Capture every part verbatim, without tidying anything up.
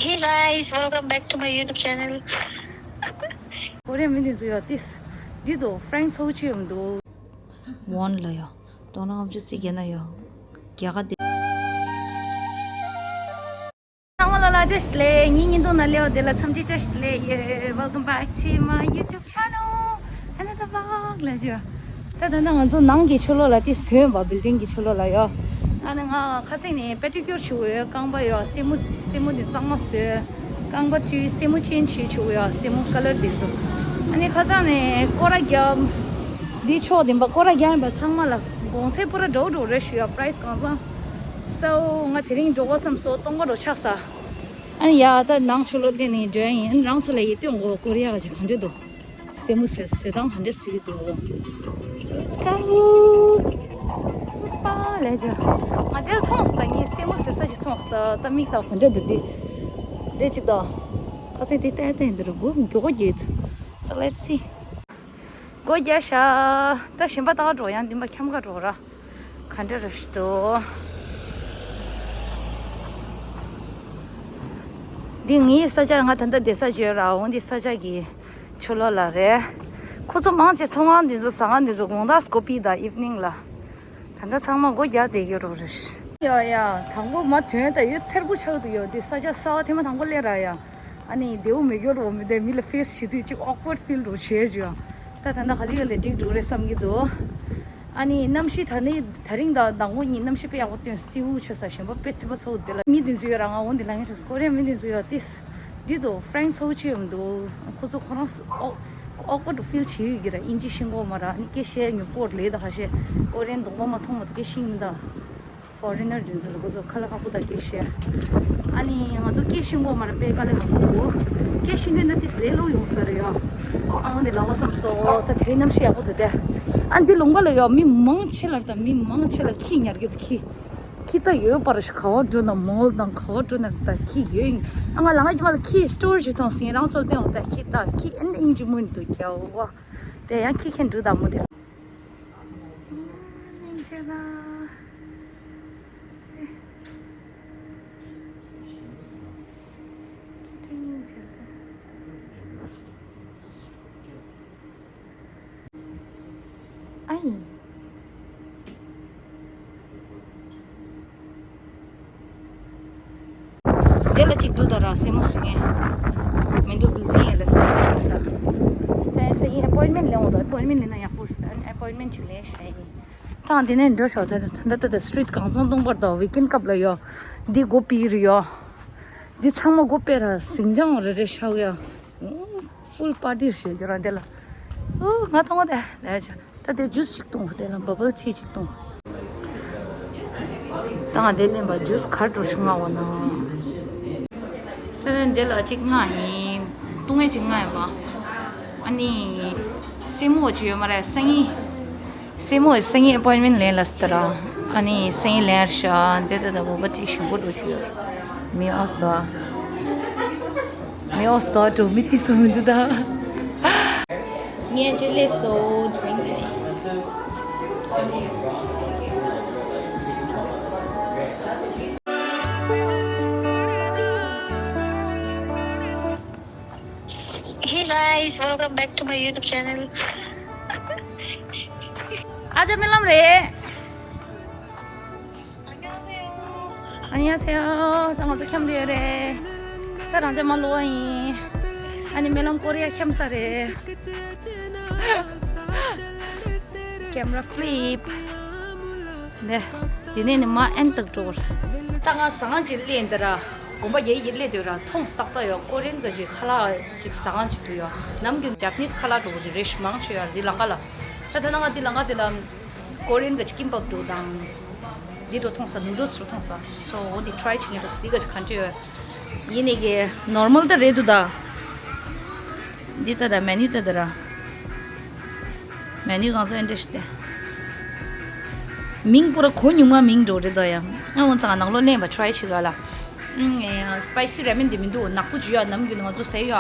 Hey guys, welcome back to my YouTube channel. ཀོ་རི་ཡ་མི་འདི་ཚོ་ཡོད་ཏིས། འདི་དོ་ཧྥ་རན་སི་ཚོ་ཆེ་ཡོང་འདུག་ཝོན་ལ་ཡོད། དོ་ན་ངམ་ཆུ་ཚིག་རྒྱ་ན་ཡོད། རྒྱ་གར་དེ། ཚང་མ་ལ་ལ་བཀྲ་ཤིས་བདེ་ལེགས། ངའི་བརྙན་ཐུང་ནང་སླེབས་པ་དེ་ལ་འཚམས་འདྲི་བཀྲ་ཤིས་བདེ་ལེགས། Yeah, welcome back to my YouTube channel. Another vlog ལ་ཇོ། ད་ད་ད་ང་ཚོ་ནང་གི་ཕྱི་ལོགས་ལ་ཏིས་ཐོན་པ་བིལ་ཌིང་གི་ཕྱི་ལོགས་ལ་ཡོད། ཨ་ནི་ང་ཁ་སང་ནས་པེ་ཌི་ཀིའུར་བྱུགས་ཡོད། རྐང་པ་ཡོད། སེན་མོ་སེན་མོ་འདི་གཙང་མ་བཟོས། རྐང་པ་བཀྲུས། སེན་མོ་ཅན་བྱས་བྱུགས་ཡོད། སེན་མོ་ཀ་ལར་འདི་ཚོ། ཨ་ནི་ཁ་སང་ནས་སྐོར་ར་བརྒྱབ། འདི་ཕྱོགས་འདི་པ་སྐོར་ར་བརྒྱབ་ཡིན་པ་ཚང་མ་ལ་དགོང་ཚེ་པུ་ར་འགྲོ་འགྲོ་རེ་ཞུ་ཡ། པ་རའི་སི་གང་ཚང་སའོ། ང་དེ་རིང་འགྲོ་དགོས་བསམ་སོང་། སྟོང་པ་འགྲོ་ཆགས་ས། ཨ་ནི་ཡ་ད་ནང་ཆུ་ལོག་ལེན་ནས་འགྲོ་ཡ་ཡིན། ཨ་ནི་རང་ཚོ་ལ་ཡིད་རྟོན་དགོས། ཀོ་རི་ཡ་ག་ཅིག་གང་འདྲ་འདུག་སེན་མོ་བཟོས་བཟོས་སྟངས་ག་འདྲ་བཟོས་ཀྱི་འདུག Let's go. པ་ལས་ཇོ། ང་དེར་མཐོང་སོང་། ད་ངས་སེན་མོ་བཟོས་ས་ཞིག་མཐོང་སོང་། ད་མིག་དང་ག་འདྲ་འདུག་འདི། འདི་ཅིག་དང་། ཁ་སང་དེ་བལྟས་བལྟས་འདི་རུ་སྒོ་མགྱོགས་པོ་རྒྱུག་སོང་། So let's see. སྒོ་རྒྱག་ཤག་ད་གཞན་པ་ལྟ་ག་འགྲོ། ཡང་འདི་པ་འཁྱམ་ག་འགྲོ་ར། ག་འདྲ་རེད་ཤི་འདུག་འདི་ངའི་ས་ཆ། ང་ད་ལྟ་བསྡད་ས་བརྗོད་ར། འོང་འདི་ས་ཆ་གི་ཕྱི་ལོགས་ལ་རེད། ཁོ་ཚོ་མང་ཆེ་ཚོང་ཁང་འདི་ཚོ་ཟ་ཁང་འདི་ཚོ་དགོང་དག་སྒོ་ཕྱེ་དང་ཨིབ་ནིང་ལ། ད་ལྟ་ཚང་མ་སྒོ་རྒྱག་བསྡད་ཡོད་རོགས་རེད། ཡ་ཡ། དང་པོ་མ་ཐོན་ད་ཡོད། འཚེར་པོ་ཆགས་འདུག་ཡོད། འདི་ས་ཆ་གསར་པ་ཐེངས་མ་དང་པོ་སླེབས་ར་ཡ། ཨ་ནི་བདེ་པོ་མི་འགྱུར་རོ་མི་བདེ། མི་ལ་ཕེ་སི་བྱེད་དུས་ཅིག་ཨོག་ཝར་ཌི་ཕིལ་རོ་བྱེད་ཅིག་ད་ད་ལྟ་ག་ལེ་ག་ལེ་འགྲིག་འགྲོ་རེད་བསམ་གྱི་འདུག་ཨ་ནི་གནམ་གཤིས་ད་ནི་ད་རིང་དང་མདང་དགོང་གཉིས་གནམ་གཤིས་དཔེ་ཡག་པོ་སྟོན། སེའུ་ཆེ་ས། གཞན་པ་དཔེ་ཚིག་པ་ཚ་པོ་དེ་ལ། མི་དེ་ཚོ་ཡོད་ར། ང་འོང་དེ་ལ་ངས་ཀོ་རི་ཡ་མི་དེ་ཚོ་ཡོད་ཏིས། འདི་དོ་ཧྥ་རན་སི་ཚ་པོ་ཆེ་ཡོང་འདུག་ཁོ་ཚོ་ཁོ་རང་ཨོག་ཨོག་ཝར་ཌི་ཕིལ་བྱེད་ཡོད་ཀྱི་ར། དབྱིན་ཇི་ཤེས་ཀྱི་ཡོད་མ་ར། ཨ་ནི་སྐད་བཤད་ཉོབ་པོ་ལས་ད་ཁ་ཤས། ཀོ་རི་ཡན་གདོང་པ་མ་མཐོང་མ་གཏོགས་སྐད་ཤེས་ཀྱི་མི་འདུག་ཕོ་རེ་ནར་དེ་ཚོ་ལ་ཁོ་ཚོ་ཁ་ལག་ཁག་པོ་དང་སྐད་བཤད། ཨ་ནི་ང་ཚོ་སྐད་ཤེས་ཀྱི་ཡོད་མ་ར། དཔེ་དཀའ་ལས་ཁག་པོ་འདུག་སྐད་ཤེས་ཀྱི་ཡོད་ན་ཏིས་ལས་སླ་པོ་ཡོང་ས་རེད་ཡ། ཨ་འོང་དེ་ལ་བ་བསམ་སོང་། ད་དེ་རིང་གནམ་གཤིས་ཡག་པོ་འདུག་སྟེ། ཨ་འདི་ལུང་པ་ལ་ཡ་མི་མང་ཆེ་ལ་ད་མི་མང་ཆེ་ལ་ཁྱི་ཉར་གྱི་འདུག་ཁྱི། ཁྱི་ད་ཡོད་པ་རེད་ཤག་ག་པར་འགྲོ་ན་མོལ་དང་ག་པར་འགྲོ་ན་ད་ཁྱི་ཡོད་ཡིན། ཨ་ང་ལ་ང་རྒྱུ་མ་ལ་ཁྱི་སི་ཊོ་རི་ཇི་མཐོང་སོང་། རང་ཚོ་ལ་བསྟན་འོང་ད་ཁྱི་ད་ཁྱི་ཨེན་ཨིན་ཇི་མུན་འདུག་རྒྱ་བ། དེ་ཡང་ཁྱི་ཁྱེར་འགྲོ་དང་མོ་དེ། ཨའི། དེ་ལ་གཅིག་འདུག་ད་ར་སེན་མོ་བཟོ་མཁན། མི་འདུག་བི་ཟི་ཡིན་ལ་སེན་མོ་བཟོ་ས། ད་སང་ཉིན་ཨེ་པོའིན་མེན་ཊི་ལེན་འོང་ད། ཨེ་པོའིན་མེན་ཊི་ལེན་ན་ཡག་པོ་རེད་ས། ཨེ་པོའིན་མེན་ཊི་ཅིག་ལེན་ཤ་ཡིན། ད་འདི་ནས་འགྲོ་ཤོག་ད་ད་ད་ད་སི་ཊི་རིཊ་གང་ཚང་སྟོང་པར་ད་ཝིག་ཨེན་ཌི་སྐབས་ལ་ཡོད། འདི་སྒོ་ཕྱེ་རེད་ཡོད། འདི་ཚང་མ་སྒོ་ཕྱེ་ར་ཟིང་ཆ་རེ་རེ་ཤར་ཡོད། ཨོ། ཕུལ་པར་ཊི་བྱེད་རྒྱུ་རང་དེ་ལ། ཨོ། ང་ཐོང་བ་དེ་ལས་བྱ། ད་དེ་ཇུས་ཅིག་བཏུང་། དེ་ལ་བ་བལ་ཊི་ཅིག་བཏུང་། ད་ང་དེ་ལེན་པ་ཇུས་གར་འགྲོ་ཤུ་མངགས་འོ་ན། ད་དེ་ལ་ཅིག་མངགས་ཡིན། བཏུང་ངེ་ཅིག་མངགས་ཡིན་པ། ཨ་ནི། སེན་མོ་ཅིག་ཡོད་མ་རེད་སང་ཉིན། སེན་མོ་སང་ཉིན་ཨེ་པོའིན་མེན་ཊི་ལེན་ལ་སི་ཏ་ར། ཨ་ནི་སང་ཉིན་ལེན་ཤ་འདི་ད་ད་བ་བལ་ཊི་ཞིམ་པོ་འགྲོ་ཅིག་ཡོད། མི་ཨོ་སྟོ། མི་ཨོ་སྟོ་འགྲོ་མི་ཏི་སུ་མི་འདུག་ད། ངས་ཅི་ལས་སོ། Hey guys, welcome back to my YouTube channel. ཨ་ཅག་རྨི་ལམ་རེད། 안녕하세요. ཨ་ནི་ཡ་ཟེ་ཡ། ད་ང་ཚོ་འཁྱམ་དུ་ཡོད་རེད། ད་རང་ཅག་མ་ལོ་བ་ཡིན། ཨ་ནི་རྨི་ལམ་ཀོ་རི་ཡ་འཁྱམ་ས་རེད། Camera flip. ནས། དེ་ནས་ནི་མ་ཨེན་ཏག་འགྲོ། ད་ང་ཟ་ཁང་ཅིག་སླེབས་འདི་ར། དགོན་པ་རྒྱ་ཡིག་སླེབས་འདི་ར་མཐོང་སྟག་སྟག་ཡོད། ཀོ་རེན་ག་ཅིག་ཁ་ལག་ཅིག་ཟ་ཁང་ཅིག་འདུག་ཡོད། ནམ་རྒྱུན་ཇ་པ་ནིས་ཁ་ལག་འགྲོ་གི་རེད། རེ་ཞིག་མང་ཆེ་ཡོད་འདི་ལམ་ཁ་ལ། ད་ད་ན་ང་འདི་ལམ་ཁ་འདི་ལ་ཀོ་རེན་ག་ཅིག་ཀིམ་པབ་འགྲོ་དང་། འདི་འགྲོ་མཐོང་ས། ནུ་ཌལ་སི་འགྲོ་མཐོང་ས། སོ་འོ་འདི་ཊི་རའི་བྱེད་མཁན་འགྲོ་ས། འདི་ག་ཅིག་གང་ཅི་ཡོད། ཡིན་ནི་གི་ནོར་མལ་ད་རེད་འདུག་ད། འདི་ལྟ་ད་མེ་ནུ་ལྟ་ད་ར། མེ་ནུ་གང་ཚ་ཨེ་འདྲ་ཞིག་སྟེ། མིང་པུ་ར་གོ་ཉུང་མ་མིང་འགྲོ་རེད་དོ་ཡ། ཨ་འོ་ཙང་ནང་ལོགས་ལེན་པ་ཊི་རའི་བྱེད་ག་ལ། ཨུམ། ཨེ། སི་པའི་སི་ར་མེན་འདི་མི་འདུག་ནག་པོ་ཅིག་ཡ། ནམ་རྒྱུན་ང་ཚོ་ཟས་ཡ།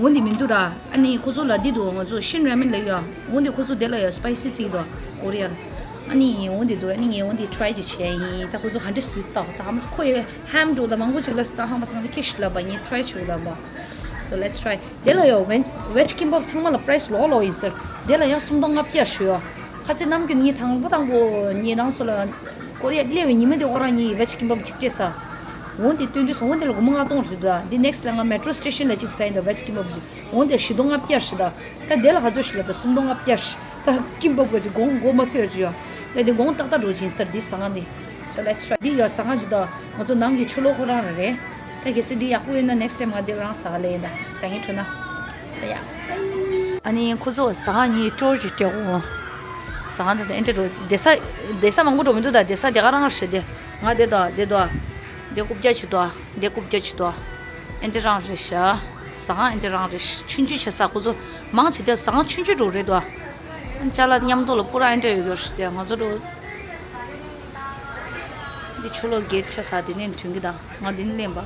འོ་འདི་མི་འདུག་ར། ཨ་ནི་ཁོ་ཚོ་ལ་འདི་འདུག་ང་ཚོ་ཤིན་ར་མེན་ལ་ཡ། འོ་འདི་ཁོ་ཚོ་དེ་ལ་ཡ་སི་པའི་སི་བརྩི་གི་འདུག་ཀོ་རི་ཡ་ལ། ཨ་ནི་འོ་འདི་འདུག་ཨ་ནི་ངས་འོ་འདི་try ཅིག་བྱས་ཡིན། ད་ཁོ་ཚོ་ག་འདྲ་སུས་བཏགས་ད་ཧ་མ་སི་ཁོ་ཡི་ཧམ་འགྲོ་ད་མང་པོ་ཅིག་ལ་སི་ད་ཧ་མ་སང་ནི་ཁེ་ཤི་ལ་བ་ངས་try ཆུ་ལ་བ། So let's try. དེ་ལ་ཡོ་veg veg kimbap ཚང་མ་ལ་price ལོག་ལོག་ཡིན་ཟེར། དེ་ལ་ཡང་སུམ་སྟོང་ལྔ་བརྒྱ་ཞུ་ཡོ། ཁ་སེ་ནམ་རྒྱུན་ངས་དང་པོ་དང་པོ་ངས་རང་ཚོ་ལ་ཀོ་རི་ཡ་སླེབས་པའི་ཉི་མ་དེ་ཁོ་རང་ངས་veg kimbap གཅིག་སྤྲད་ས། འོ་འདི་སྟོན་དུས་འོ་འདི་ལ་སྒོར་མོ་ལྔ་སྟོང་རེད་ད། འདི་next ལ་ང་metro station ལ་གཅིག་ཟ་ཡིན་ད་veg kimbap གཅིག་འོ་འདི་བཞི་སྟོང་ལྔ་བརྒྱ་ཞུ་ད། ད་དེ་ལ་ག་ཚོད་ཞིག་ལབ་ད་སུམ་སྟོང་ལྔ་བརྒྱ་ཞིག་ད་ཀིམ་པབ་ག་ཅིག་གོང་མགོ་མ་ཚོས་ཡོད་ཅི་ཡོད། ད་དེ་གོང་ཏག་ཏག་འགྲོ་ཅིང་སར་འདི་ཟ་ང་འདི། So let's try. འདི་ཡོད་ཟ་ང་ཅི་ད་ང་ཚོ་ནང་གི་ཆུ་ལོག་ཁོ་རང་ར་རེད། ད་གལ་སྲིད་འདི་ཡག་པོ་ཡོད་ན་next time ང་འདི་རང་ཟ་ག་ལེ་ཡིན་ད་ཟ་ངེ་འཕྲོ་ན། ཟ་ཡ། ཨ་ནི་ཁོ་ཚོ་ཟ་ང་གཉིས་ཀྲོར་ཅིག་སྤྲད་གོ། ཟ་ང་འདི་ད་ཨེ་འདྲ་འགྲོ་བསྡད་ས་བསྡད་ས་མང་པོ་འགྲོ་མི་འདུག་ད་བསྡད་ས་དེ་ག་རང་རེད་དེ། ང་བསྡད་དོ་བསྡད་དོ། འདི་རྐུབ་བཀྱག་བྱེད་དོ། འདི་རྐུབ་བཀྱག་བྱེད་དོ། ཨེ་འདྲ་རང་རེད་ཤག་ཟ་ཁང་ཨེ་འདྲ་རང་རེད། ཆུང་ཆུང་བྱེད་ས་ཁོ་ཚོ་མང་ཆེ་དེ་ཟ་ཁང་ཆུང་ཆུང་འགྲོ་རེད་དོ། ཅ་ལག་མཉམ་དུ་ལ་པུ་ར་ཨེ་འདྲ་ཡོད་ཡོད་རེད་དེ་ང་ཚོ་འགྲོ། འདི་ཆུ་ལོག་གེད་ཆ་ས་དེ་ནས་ཐོན་གི་ད་ང་འདི་ནས་ལེན་པ།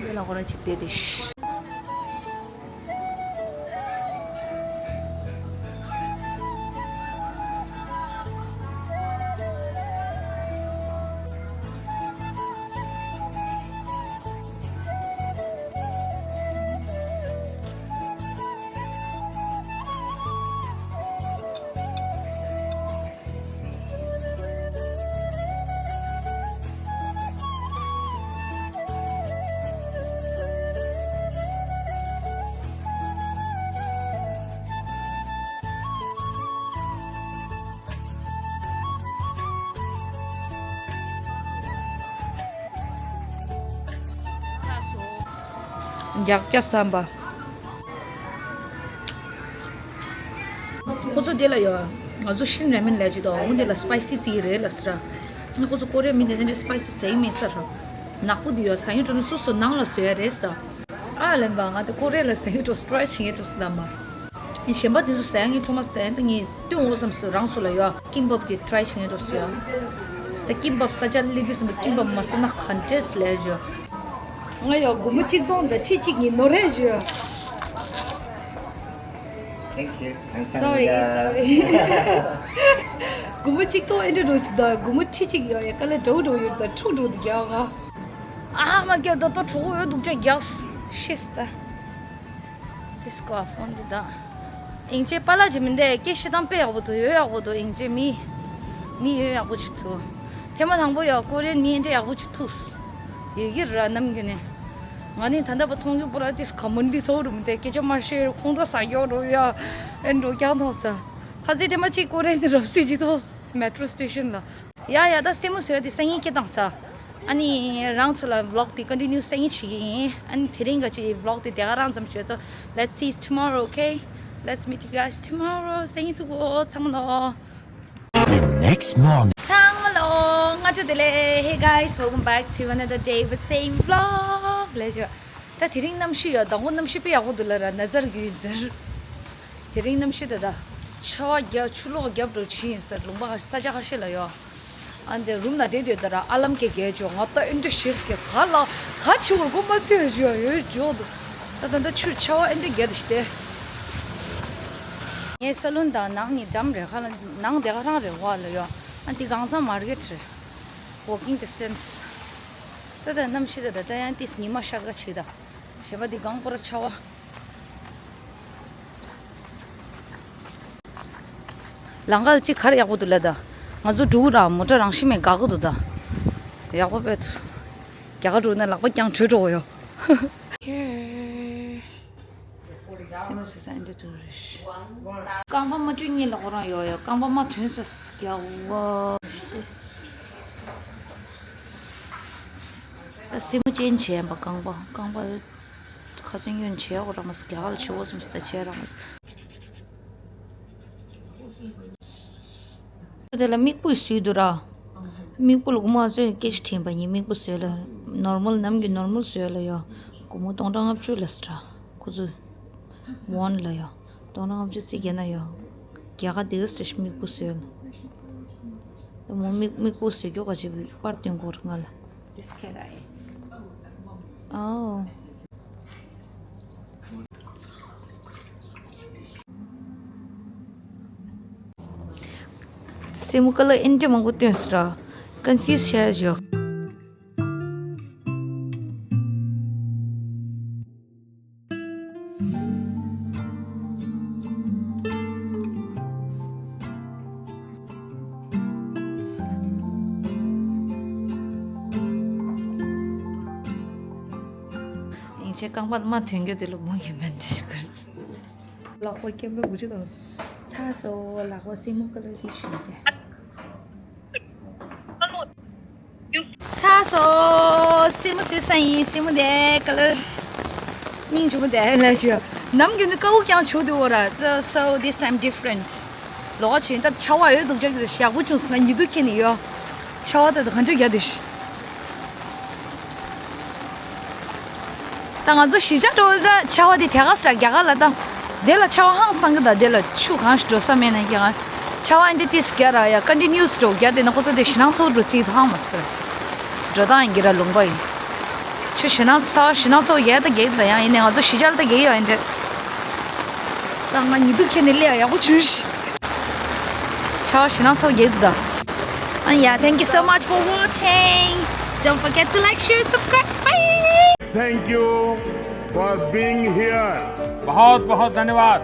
འདི་ལ་ཁོ་ར་ཅིག་བསྡད་དེ་ཤི། རྒྱགས་སྐྱ་བསམ་པ། ཁོ་ཚོ་དེ་ལ་ཡོད། ང་ཚོ་ཤིན་ར་མེན་ལས་ཅི་དང་འོ་དེ་ལ་སི་པའི་སི་བརྩི་གི་རེད་ལ་ཟེར། ང་ཁོ་ཚོ་ཀོ་རེ་མི་དེ་འདྲ་སི་པའི་སི་ཟ་ཡི་མེད་ཟེར། ནག་པོ་དེ་ཡོད་ཟ་ཡི་འགྲོ་ན་སོ་སོ་ནང་ལ་བཟོ་ཡ་རེད་ཟེར། ཨ་ལེན་པ་ང་དེ་ཀོ་རེ་ལ་ཟ་ཡི་འགྲོ་སི་ཀྲའི་བྱེད་ཡི་འགྲོ་སི་ལ་མ། གཞན་པ་དེ་ཚོ་ཟ་ཡ་ངས་ཁྲོ་མ་ཟ་ཡ་ད་ངས་སྟོན་འོ་བསམ་སོ་རང་སོ་ལ་ཡོད་ཀིམ་པབ་དེ་ཀྲའི་བྱེད་ཡི་འགྲོ་སི་ཡ། ད་ཀིམ་པབ་ས་ཆ་སླེབས་དུས་ཙམ་པ་ཀིམ་པབ་མ་ཟ་ན་ག་འདྲས་ལས་བརྗོད། ང་ཡོད་སྒོར་མོ་གཅིག་སྟོང་དང་ཁྲི་གཅིག་གཉིས་ནོར་རེད་བརྗོད། Thank you. Sorry, sorry. སྒོར་མོ་གཅིག་སྟོང་ཨེ་འདྲ་འགྲོ་གི་ད་སྒོར་མོ་ཁྲི་གཅིག་ཡོད་ཡ་དཀའ་ལས་འདྲ་བོ་འགྲོ་ཡོད་ད་ཕྲུག་འགྲོ་དུ་རྒྱག་ག་ཨ་མ་སྐྱོ་ད་ལྟོ་གྲོགས་འོས་སྡུག་ཅག་རྒྱག་ཤེས་ད། This car phone འདི་ད། ཨིང་ཅེ་པ་ལ་ཅི་མིན་དེ་སྐད་བཤད་སྟངས་དཔེ་ཡག་པོ་འདུག་ཡོད་ཡག་པོ་འདུག་ཨིང་ཅེ་མི། མི་ཡོད་ཡག་པོ་ཅིག་འདུག་ཐེངས་མ་དང་པོ་ཡོད་ཀོ་རེན་མི་ཨེ་འདྲ་ཡག་པོ་ཅིག་ཐུག་ཡོད་ཀྱི་ར་ནམ་རྒྱུན་ནས། ང་ནི་ད་ལྟ་བ་མཐོང་རྒྱུ་པོ་ར་ཏིས་ཁ་མུན་འདི་ཚོ་རུ་མི་དེ་སྐད་ཆ་མ་བཤད་རུ་ཁོང་ཁྲོ་ཟ་རྒྱོ་རུ་ཡ། ཨེ་འགྲོ་རྒྱག་མཐོང་ས། ཁ་ཟས་དེ་མ་ཅིག་ཀོ་རེན་དེ་རབ་སྲིད་ཅིག་ཐོག་མེ་ཊོ་སི་ཊེ་ཤན་ལ། ཡ་ཡ་ད་སེན་མོ་བཟོས་ཏེ་སང་ཉིན་སྐྱེ་དང་ས། ཨ་ནི་རང་ཚོ་ལ་ཝི་ལོག་དེ་ཀོན་ཊི་ནིའུ་སང་ཉིན་བྱེད་ཀྱི་ཡིན། ཨ་ནི་དེ་རིང་ག་ཅིག་ཝི་ལོག་དེ་དེ་ག་རང་ཙམ་བྱོས་ཏོ། Let's see tomorrow, okay? Let's meet you guys tomorrow. སང་ཉིན་ཐུག་གོ་ཚང་མ་ལོ། The next morning. ཚང་མ་ལོ། སྔ་དྲོ་བདེ་ལེགས། Hey guys, welcome back to another day with Same Vlog. ལས་བྱོས། ད་དེ་རིང་གནམ་གཤིས་ཡོད་དང་པོ་གནམ་གཤིས་དཔེ་ཡག་པོ་འདུག་ལ་ར་ན་ཛར་གི་ཟེར། དེ་རིང་གནམ་གཤིས་ད་ད། ཆར་པ་རྒྱབ་ཆུ་ལོག་རྒྱབ་འགྲོ་ཕྱིན་ཡིན་ཟེར་ལུང་པ་ས་ཆ་ཁ་ཤས་ལ་ཡོད། ཨ་འདི་རུམ་ན་བསྡད་སྡོད་ད་ར་ཨ་ལམ་གྱི་རྒྱལ་ཇོ་ང་ད་ཨེ་འདྲ་ཞེས་ཀྱི་ག་ལ་ག་ཆུ་བུར་གོ་མ་ཚོད་ཇོ་ཡོད་ཇོ་འདུག་ད་ད་ད་ཆུ་ཆར་པ་ཨེ་འདྲ་རྒྱབ་སྟེ། ངའི་ས་ལུན་དང་ནང་ནི་འགྲམ་རེད་ཁ་ལ་ནང་དེ་ག་རང་རེད་བ་ལ་ཡོད། ཨ་འདི་གང་ས་མར་ཀེ་ཊི་རེད། Walking distance. ད་ད་གནམ་གཤིས་ད་ད་ད་ཡང་ཏིས་ཉི་མ་ཤར་ག་ཆིག་ད། གཞན་པ་འདི་གང་པོ་ར་ཆར་པ། ལམ་ཁ་ཅིག་ག་རེ་ཡག་པོ་འདུག་ལབ་ད། ང་ཚོ་འགྲོ་གི་ར་མོ་ཊ་རང་བཞིན་མེད་དགའ་གི་འདུག་ད། ཡག་པོ་དཔེ་འདུག་རྒྱ་གར་འགྲོ་ན་ལག་པ་རྐྱང་བྲོས་འགྲོ་གི་ཡོད། སེམས་སེ་སེ་འདི་འདྲ་རེད། རྐང་པ་མ་བྲུས་གཉིས་ལ་ཁོ་རང་ཡོད་ཡོད་རྐང་པ་མ་ཐོན་ས་རྒྱ་བ། ད་སེན་མོ་ཅན་བྱས་པ་རྐང་པ་རྐང་པ་ཁ་སང་གཡོན་བྱས་འོ་ར་མ་ས་རྒྱ་གར་ལ་བྱེད་འོ་སེམས་སེ་ད་བྱས་ར་མ་ས། དེ་ལ་མིག་སྤུས་བཟོས་འདུག་ར། མིག་སྤུ་ལ་སྒོར་མོ་ང་ཚོས་སྐད་ཆ་དྲིས་པ་ཡིན་མིག་སྤུ་བཟོས་ལ། ནོར་མལ་ནམ་གྱི་ནོར་མལ་བཟོས་ལ་ཡོ། སྒོར་མོ་སྟོང་ཕྲག་ལྔ་བཅུ་ལ་ཟེར་ར། ཁོ་ཚོས་ཝོན་ལ་ཡོ། སྟོང་ཕྲག་ལྔ་བཅུ་རྩིས་རྒྱག་ན་ཡོ། རྒྱ་གར་དེ་ག་ཟེར་མིག་སྤུ་བཟོས་ལ། དེ་མོ་མིག་མིག་སྤུ་བཟོས་རྒྱུ་ག་ཅིག་པར་སྟོན་དགོས་རེད་ང་ལ། This cat eye. Oh. སེན་མོ་ཀ་ལར་ཨེ་འདྲ་མང་པོ་སྟོན་སོང་ར། ཀོན་ཕིའུ་སི་བྱས་བཞག་ཡིན་ཆེ་རྐང་པ་མ་ཐོན་རྒྱུ་དེ་ལ་མོ་གི་མེད་འདྲ་ཞིག་གར། ལག་པ་སྐྱབས་ར་བུ་ཅི་དང་། ཚ་སོ་ལག་པ་སེན་མོ་ཀ་ལར་དེ་བྱུང་སྟེ། ཚ་སོ་སེན་མོ་སུས་ས་ཡིན་སེན་མོ་དེ་ཀ་ལར། སྙིང་རྗེ་མོ་དེ་ལ་ཅི། ནམ་རྒྱུན་ནི་དཀར་པོ་རྐྱང་བྱུག་འདུག་འོ་ར། So this time different. ལོག་བྱུང་ད་ཆར་པ་ཡོད་འདུག་ཅག་གི་ཡག་པོ་བྱུང་སོང་ན་ཉི་གདུགས་ཁྱེར་ནས་ཡོད། ཆར་པ་ད་གང་འདྲ་རྒྱག་དེ་ཤི། ད་ང་ཚོ་གཞིས་ཆགས་འགྲོ་ད་ཆར་པ་དེ་དེ་ག་ས་རྒྱ་གར་ལ་ད། དེ་ལ་ཆར་པ་ཧང་སང་གི་ད་དེ་ལ་ཆུ་གང་ཞིག་འགྲོ་ས་མེད་ན་རྒྱ་གར། ཆར་པ་འདི་ཏིས་རྒྱ་ར་ཡ་ཀོན་ཊི་ནིའུ་སི་འགྲོ་རྒྱ་དེ་ན་ཁོ་ཚོ་དེ་ཞེད་སྣང་ཚ་པོ་འགྲོ་རྩིས་ཐང་མ་སོ། འགྲོ་སྟངས་ཡིན་གྱི་ར་ལུང་པ་ཡིན། ཆུ་ཞེད་སྣང་ཚ་པོ་ཞེད་སྣང་ཚ་པོ་རྒྱག་ད་རྒྱག་གི་ད་ཡང་ཡིན་ནའི་ང་ཚོ་གཞིས་ཆགས་ལ་ད་རྒྱག་གི་ཡོད་ཡིན་འདྲ། ད་ང་ཉི་གདུགས་ཁྱེར་ནས་སླེབས་ཡག་པོ་བྱུང་ཤི། ཆར་པ་ཞེད་སྣང་ཚ་པོ་རྒྱག་གི་འདུག་ད། And yeah, thank you so much for watching. Don't forget to like, share, subscribe. Bye. Thank you for being here. बहुत बहुत धन्यवाद।